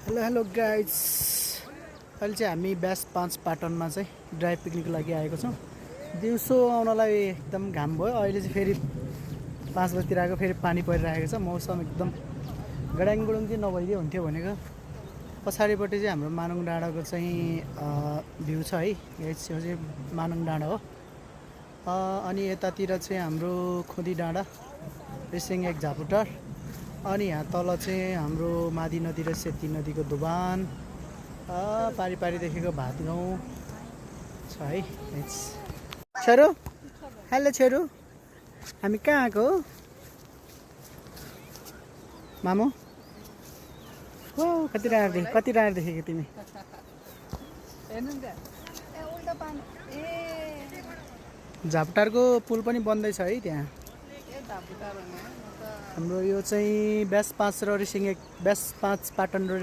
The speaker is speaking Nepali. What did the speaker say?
हेलो गाइज, अहिले चाहिँ हामी ब्यास 5 पाटनमा चाहिँ ड्राइभ पिकनिकको लागि आएको छौँ। दिउँसो आउनलाई एकदम घाम भयो। अहिले चाहिँ फेरि 5 बजीतिर आएको, फेरि पानी परिरहेको छ। मौसम एकदम गडाङ गुडुङ चाहिँ नभइदियो हुन्थ्यो भनेको। पछाडिपट्टि चाहिँ हाम्रो मानङ डाँडाको चाहिँ भ्यू छ है गाइज, यो चाहिँ मानङ डाँडा हो। अनि यतातिर चाहिँ हाम्रो खुदी डाँडा, रिसिङ एक झापुटार, अनि यहाँ तल चाहिँ हाम्रो मादी नदी र सेती नदीको दोभान, पारी पारी देखेको भात गाउँ छ है। छोरो, हेलो छोरो, हामी कहाँ आएको हो मामु? हो कति राम्रो देखेको तिमी? झापुटारको पुल पनि बन्दैछ है त्यहाँ। हाम्रो यो चाहिँ ब्यास 5 र रिसिङ एक, ब्यास 5 पाटन र